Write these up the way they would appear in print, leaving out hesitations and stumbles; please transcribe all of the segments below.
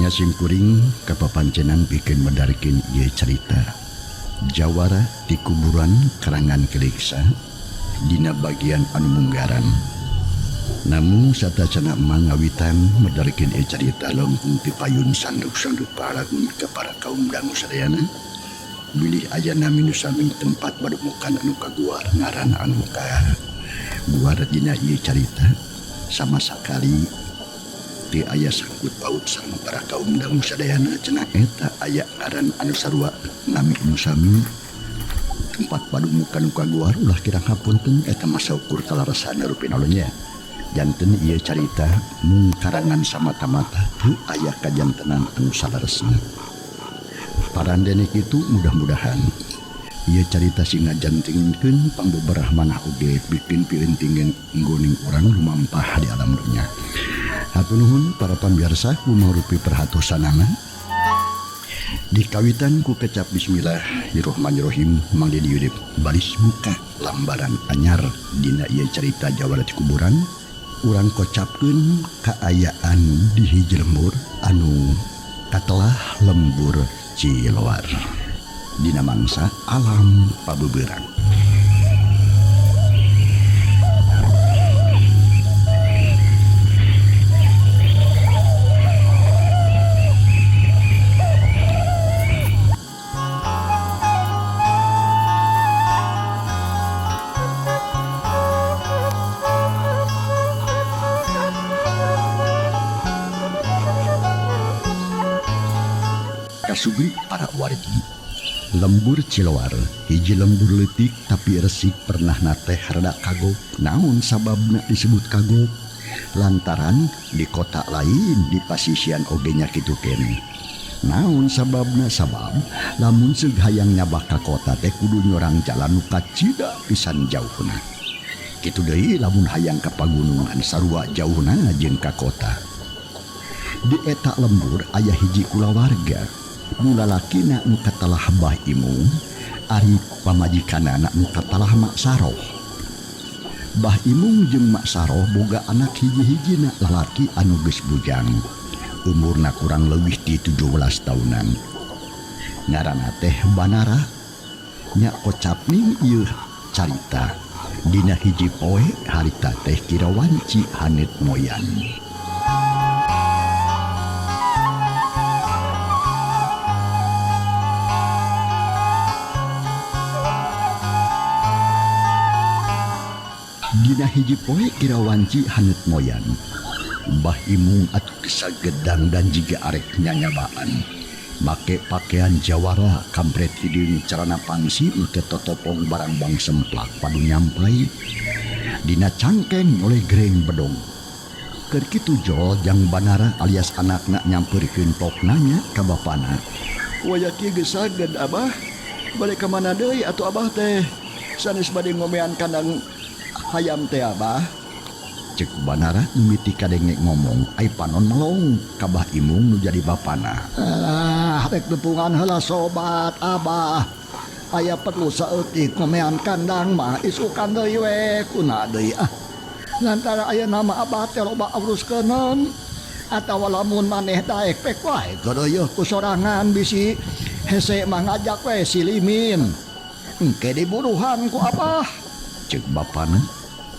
Nya simkuring kapapancenan pikeun medarkeun ieu carita Jawara ti Kuburan karangan Keliksa dina bagian anu munggaran. Namung satacana Emang ngawitan medarkeun ieu carita lengkung ti payun sanduk-sanduk paragun ka para kaum dangu sadayana bilih aya nami nu sami tempat badumukan anu kaguar ngaran anu kaguar dina ieu carita sama sakali. Teu aya sangkut paut sareng para kaum dangu sadayana cenah eta aya ngaran anu sarua nami nu sami tempat padumukan nu kaguar ulah kirang hapunten eta mah saukur kalaresana rupina nya. Janten ieu carita mung karangan samata-mata teu aya kajantenan anu saleresna. Parandene kitu mudah-mudahan ieu carita sing ngajantenkeun pangbeberah manah oge pikeun pieuntingen nggoning urang lumampah di alam dunya. Hatur nuhun para pamiarsa kumaha rupi perhatosanana. Dikawitan ku kecap bismillahirrahmanirrahim Mang Dedi Yudip baris muka lambaran anyar dina ieu carita Jawara ti Kuburan urang kocapkeun kaayaan di hiji lembur anu katelah lembur Ciloar dina mangsa alam pabeberang. Kasubri para wargi lembur Ciloar hiji lembur leutik tapi resik pernah nateh rada kagok naon sababna disebut kagok lantaran di kota lain di pasisian oge nya kitu keneh naon sababna sabab lamun seug hayang nyabak ka kota teh kudu nyorang jalan nu kacida pisan jauhna kitu deui lamun hayang ka pagunungan sarua jauhna jeung ka kota. Di eta lembur aya hiji kulawarga, nu lalakina nu katelah Bah Imung, ari pamajikanana nu katelah Mak Saroh. Bah Imung jeung Mak Saroh boga anak hiji-hijina lalaki anu geus bujang, umurna kurang leuwih ti 17 taunan. Ngaranna teh Banara. Nya kocapning ieu carita dina hiji poe harita teh kira wanci haneut moyan. Dina hiji poe kira wanci haneut moyan. Bah Imung atuh gesagedang dan jiga arek nyanyabaan. Make pakean jawara, kampret hideung, carana pangsi make totopong barangbang semplak padu nyampai dina cangkeng oleh gereng bedong. Keur kitu jol jang Banara alias anakna nyampeurkeun pokna nya ka bapana. Wayah kieu geus saged abah, bade ka mana deui atuh abah teh, sanes bade ngomean kandang hayam teh abah. Cek Banara mimiti kadenge ngomong ai panon melong ka Bah Imung nu jadi bapana. Alah rek dupungan heula sobat abah. Aya perlu saeutik ngomean kandang mah isukan deui we kuna deui ah. Lantaran ayeuna mah abah teh loba uruskeuneun atawa lamun maneh daek pek wae geureuyeuk ku sorangan bisi hese mah ngajak we si Limin. Engke diburuhan ku abah. Cek bapana.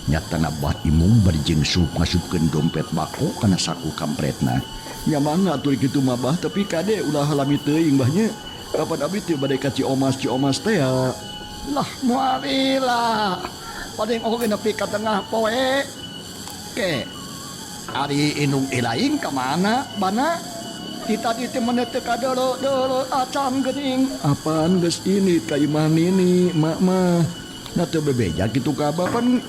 Nyatana Bah Imung bari jeung sup ngasupkeun dompet bako kana saku kampretna. Nya mangga atuh kitu mah Bah, tapi kade ulah lami teuing Bah nya. Kapan abdi teh bade ka Ciomas Ciomas teh ya. Lah moal lila. Paling oge nepi ka tengah poe. Ke ari indung ilaing ka mana bana? Ti tadi teh meni teu kadeuleu-deuleu acan geuning. Apaan geus ini ka imah nini mak mah. Nah teu bebeja kitu ka abah pan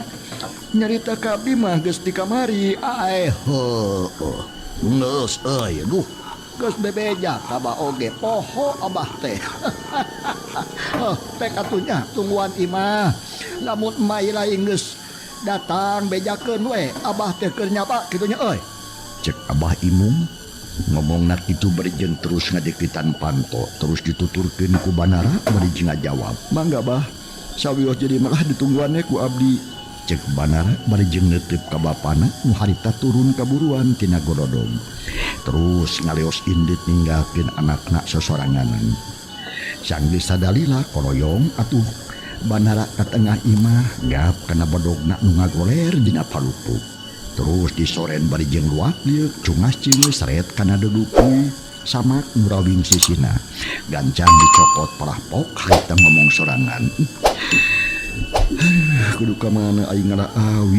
nyarita ka abdi mah geus di kamari. Ae heueuh. Geus euy duh. Geus bebeja ka abah oge poho abah teh. Heuh pek atuh nya tungguan imah. Lamun emai lain geus datang bejakeun we abah teh keur nyaba kitu nya euy. Cek Abah Imung ngomongna kitu bari jeung terus ngadeukeutan panto terus dituturkeun ku Banara bari jeung ngajawab. Mangga Bah. Sawios jadi malah ditungguan we ku abdi. Cek Banara bari jeung neuteup ka bapana nu harita turun kaburuan tina gododong. Terus ngaleos indit ninggalkeun anakna sosoranganan. Sanggeus sadalila koroyong atuh Banara ka tengah imah gap kana bodogna nu ngagoler dina palupuh. Terus disoren bari jeung luak lieuk cungas cingeus seret kana dedukuy samak nu rawing sisina. Gancang dicokot parahpok harita ngomong sorangan. Kudu ka mana aing ngala awi.